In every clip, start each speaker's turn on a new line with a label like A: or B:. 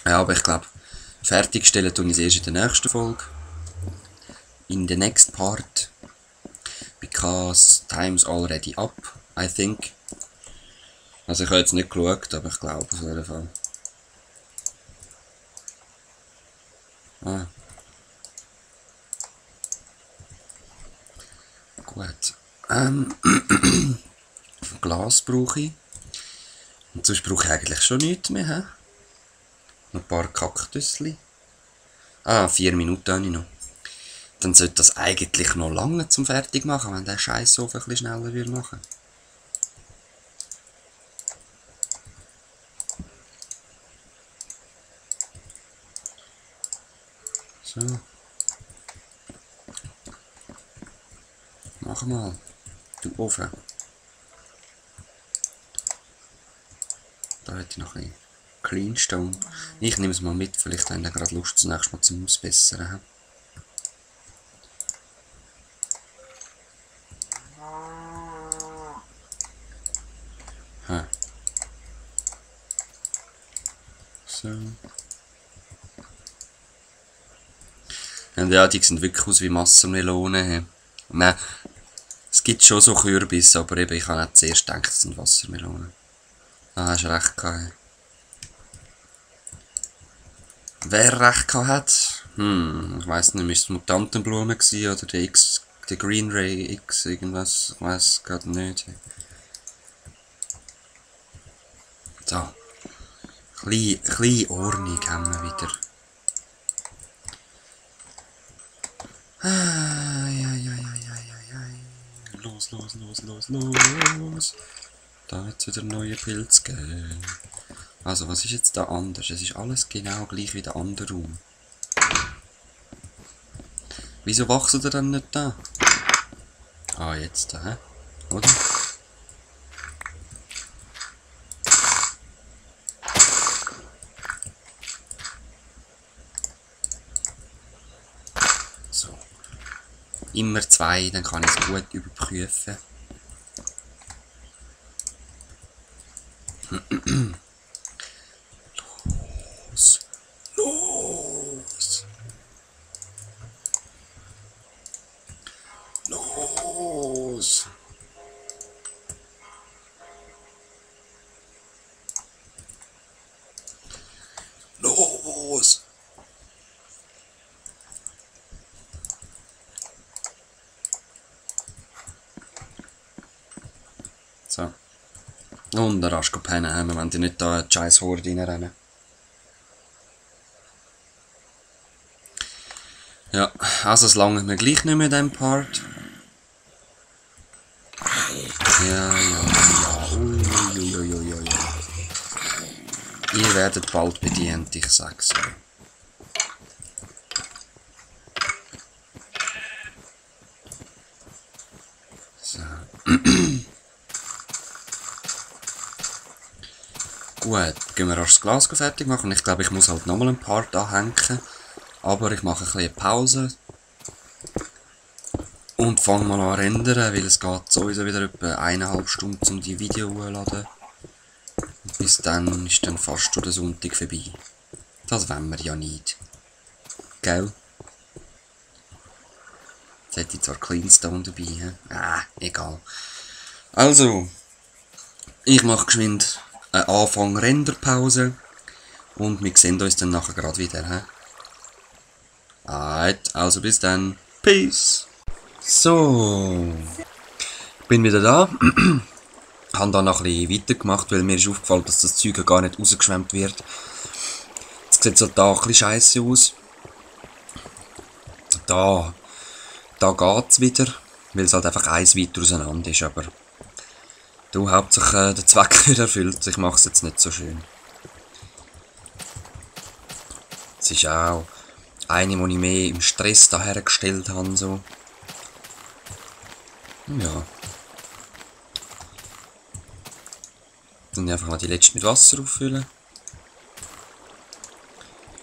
A: Ja, aber ich glaube, fertigstellen tue ich es erst in der nächsten Folge. In the next part. Because time's already up, I think. Also ich habe jetzt nicht geschaut, aber ich glaube auf jeden Fall. Ah. Gut. Glas brauche ich. Und sonst brauche ich eigentlich schon nichts mehr. He? Noch ein paar Kaktusli. 4 Minuten habe ich noch. Dann sollte das eigentlich noch lange zum fertig machen, wenn der Scheissofen ein bisschen schneller würde machen. So. Mach mal. Du Ofen. Da hätte ich noch ein bisschen Cleanstone. Ich nehme es mal mit, vielleicht haben wir gerade Lust, zunächst mal zum Ausbessern. So. Und ja, die sehen wirklich aus wie Wassermelonen. Nein, es gibt schon so Kürbisse, aber eben, ich habe nicht zuerst gedacht, es sind Wassermelonen. Ah, hast recht gehabt. Wer recht gehabt hat? Ich weiss nicht, ist es Mutantenblume gewesen oder der Green Ray X, irgendwas, ich weiss gerade nicht. So. Kleine Ordnung haben wir wieder. Los. Da wird es wieder neue Pilze geben. Also, was ist jetzt da anders? Es ist alles genau gleich wie der andere Raum. Wieso wachsen ihr dann nicht da? Ah, jetzt da, hä? Oder? So. Immer 2, dann kann ich es gut überprüfen. Los! So. Und der rasch pennen haben wir, wenn die nicht da die scheiß Horde reinrennen. Ja, also es lange mir gleich nicht mehr in diesem Part. Ja. Uiuiuiui. Ihr werdet bald bedient, ich sag's. So. Gut, gehen wir das Glas fertig machen. Ich glaube, ich muss halt nochmal einen Part anhängen. Aber ich mache ein bisschen Pause. Und fange mal an rendern, weil es geht sowieso wieder etwa 1,5 Stunden, um die Video hochzuladen. Bis dann ist dann fast schon der Sonntag vorbei. Das wollen wir ja nicht. Gell? Jetzt hätte ich zwar Cleanstone dabei, egal. Also, ich mache geschwind eine Anfang-Renderpause. Und wir sehen uns dann nachher gerade wieder. Also bis dann. Peace! So, bin wieder da. Habe da noch ein bisschen weitergemacht, weil mir ist aufgefallen, dass das Zeug gar nicht rausgeschwemmt wird. Jetzt sieht es halt da ein bisschen scheisse aus. Da geht es wieder, weil es halt einfach eins weiter auseinander ist, aber du hauptsächlich der Zweck wird erfüllt. Ich mache es jetzt nicht so schön. Es ist auch eine, die ich mehr im Stress da hergestellt habe, so. Ja. Dann einfach mal die letzte mit Wasser auffüllen.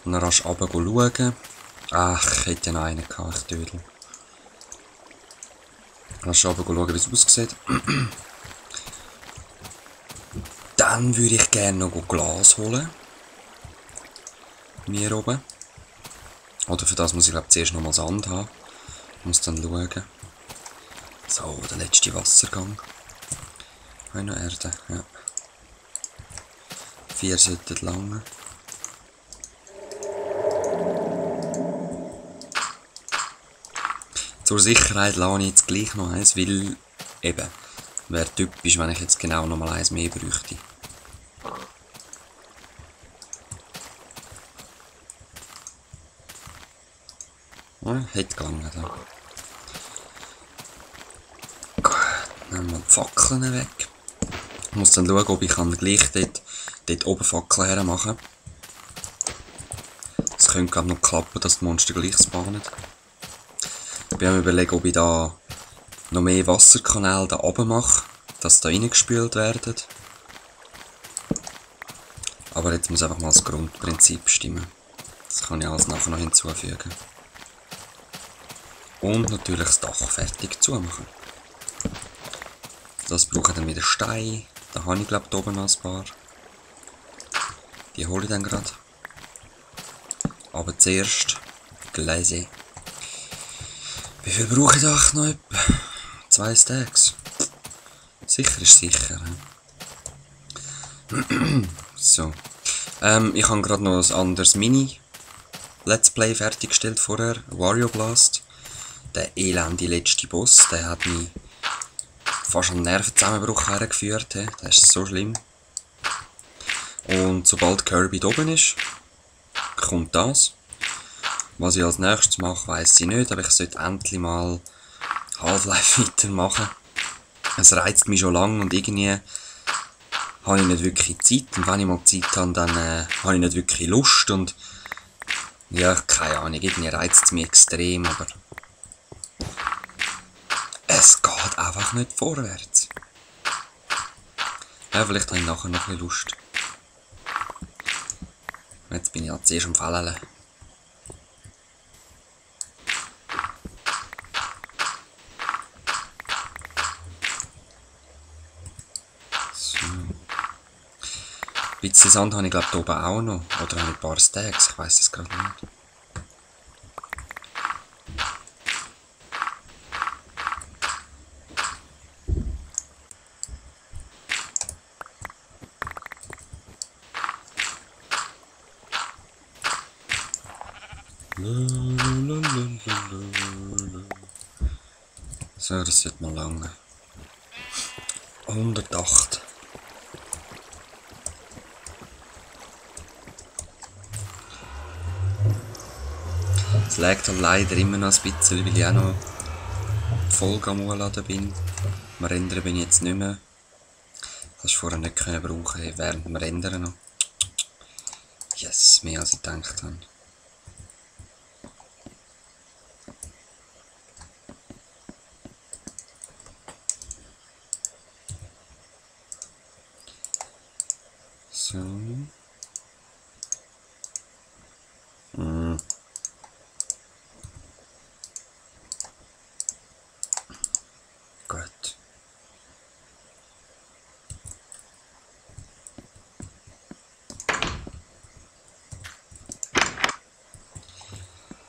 A: Und dann rasch runter schauen. Ach, ich hätte noch einen gehabt, ich Dödel. Rasch runter schauen, wie es aussieht. Dann würde ich gerne noch Glas holen. Mir oben. Oder für das muss ich glaube zuerst noch mal Sand haben. Muss dann schauen. So, der letzte Wassergang. Habe ich noch Erde? Ja. 4 sollten lange. Zur Sicherheit lasse ich jetzt gleich noch eins, weil eben, wäre typisch, wenn ich jetzt genau noch mal eins mehr bräuchte. Ja, hätte gelangt. Ja. Gut, nehmen wir die Fackeln weg. Ich muss dann schauen, ob ich gleich dort oben Fackeln hermachen kann. Es könnte gerade noch klappen, dass die Monster gleich spawnen. Ich bin am Überlegen, ob ich da noch mehr Wasserkanäle da oben mache, dass da reingespült werden. Aber jetzt muss einfach mal das Grundprinzip stimmen. Das kann ich alles nachher noch hinzufügen. Und natürlich das Dach fertig zumachen. Das brauche ich dann wieder Steine. Da habe ich glaube ich oben noch ein paar. Die hole ich dann gerade. Aber zuerst Gläser. Wie viel brauche ich da noch etwa? 2 Stacks. Sicher ist sicher. So. Ich habe gerade noch ein anderes Mini-Let's Play fertiggestellt vorher. Wario Blast. Der elende letzte Boss, der hat mich fast an Nervenzusammenbruch hergeführt. Das ist so schlimm. Und sobald Kirby da oben ist, kommt das. Was ich als nächstes mache, weiss ich nicht, aber ich sollte endlich mal Half-Life weitermachen. Es reizt mich schon lange und irgendwie habe ich nicht wirklich Zeit. Und wenn ich mal Zeit habe, dann habe ich nicht wirklich Lust. Und ja, keine Ahnung, irgendwie reizt es mich extrem, aber es geht einfach nicht vorwärts. Ja, vielleicht habe ich nachher noch ein bisschen Lust. Jetzt bin ich halt zuerst am Fallen. So. Ein bisschen Sand habe ich glaube hier oben auch noch. Oder habe ich ein paar Stacks, ich weiss es gerade nicht. So, das wird mal lange. 108. Es lag dann leider immer noch ein bisschen, weil ich auch noch die Folge am Hochladen bin. Am Rendern bin ich jetzt nicht mehr. Das vorher nicht brauchen während dem Rendern noch. Yes, mehr als ich gedacht habe. So. Gut.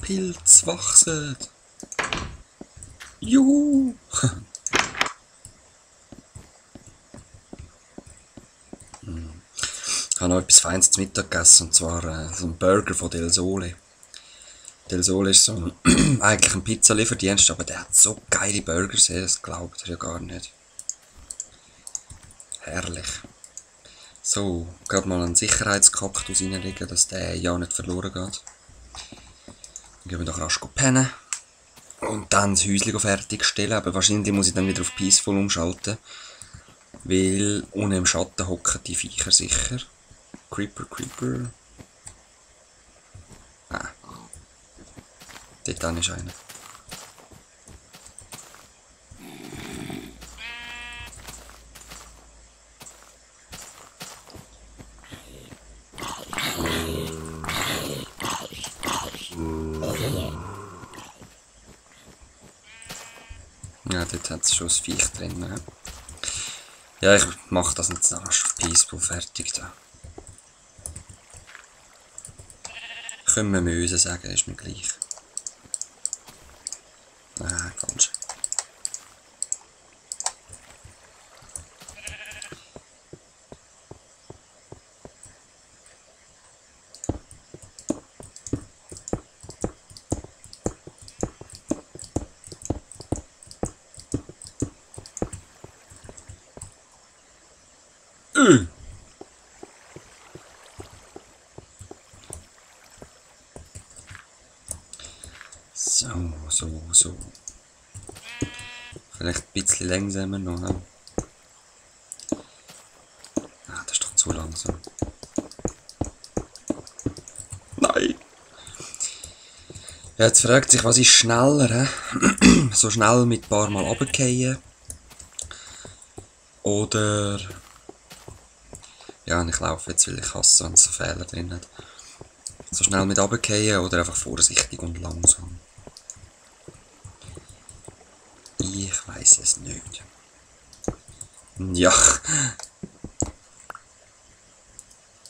A: Pilz wachsen. Juhu. Ich habe noch etwas Feines zum Mittag gegessen, und zwar so einen Burger von Del Sole. Del Sole ist so eigentlich ein Pizzalieferdienst, aber der hat so geile Burger, das glaubt ihr ja gar nicht. Herrlich. So, gerade mal einen Sicherheitskaktus reinlegen, dass der ja nicht verloren geht. Dann gehen wir doch rasch pennen. Und dann das Häuschen fertigstellen, aber wahrscheinlich muss ich dann wieder auf Peaceful umschalten. Weil unten im Schatten hocken die Viecher sicher. Creeper, Creeper. Ah. Dort ist einer. Ja, dort hat es schon das Viech drin. Ja, ich mache das jetzt noch peaceful fertig da. Können wir Möse sagen, ist mir gleich. Ah, ganz schön. So. Vielleicht ein bisschen langsamer noch. Ne? Ah, das ist doch zu langsam. Nein! Ja, jetzt fragt sich, was ist schneller? So schnell mit ein paar Mal runterfallen? Oder... Ja, und ich laufe jetzt, weil ich hasse, wenn es so Fehler drin hat. So schnell mit runterfallen oder einfach vorsichtig und langsam? Ich weiß es nicht. Ja.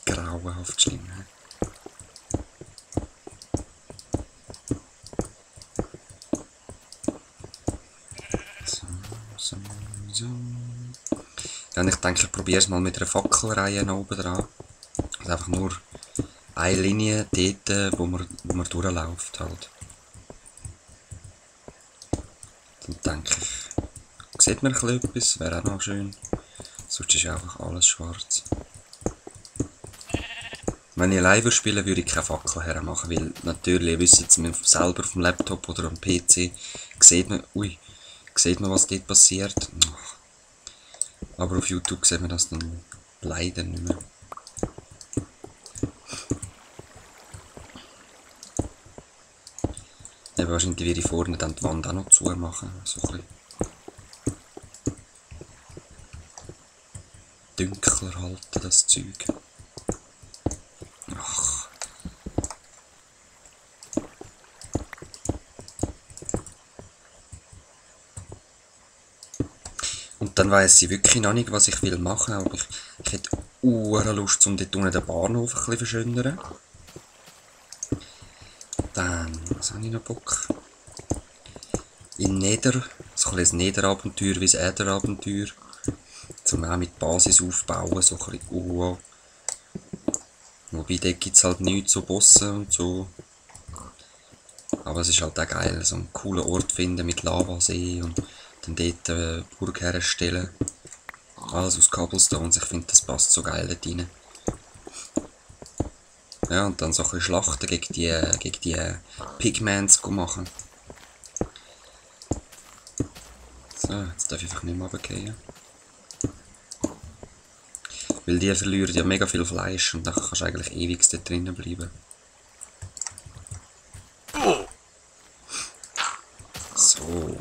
A: Grauenhaft schlimm. So. Ja, und ich denke, ich probiere es mal mit einer Fackelreihe oben dran. Also einfach nur eine Linie dort, wo man durchläuft halt. Dann denke ich, sieht man etwas, wäre auch noch schön. Sonst ist einfach alles schwarz. Wenn ich live spiele, würde ich keine Fackel hermachen, weil natürlich, ihr wisst es selber auf dem Laptop oder am PC, sieht man, was dort passiert. Aber auf YouTube sieht man das dann leider nicht mehr. Eben wahrscheinlich würde ich vorne dann die Wand auch noch zumachen. So ein bisschen dunkler halten, das Zeug. Ach. Und dann weiss ich wirklich noch nicht, was ich will machen, aber ich hätte Lust, um dort unten den Bahnhof ein bisschen zu verschönern. Dann, was habe ich noch Bock? In Nether, so ein bisschen Nether-Abenteuer wie das Äder-Abenteuer. Zum auch mit Basis aufbauen, so ein bisschen Wobei, dort gibt es halt nichts, so Bosse und so. Aber es ist halt auch geil, so einen coolen Ort finden mit Lavasee und dann dort eine Burg herstellen. Alles aus Cobblestones, ich finde, das passt so geil dort rein. Ja, und dann so ein bisschen Schlachten gegen die Pigments machen. So, jetzt darf ich einfach nicht mehr runterfallen. Weil die verlieren ja mega viel Fleisch und dann kannst du eigentlich ewig dort drinnen bleiben. So.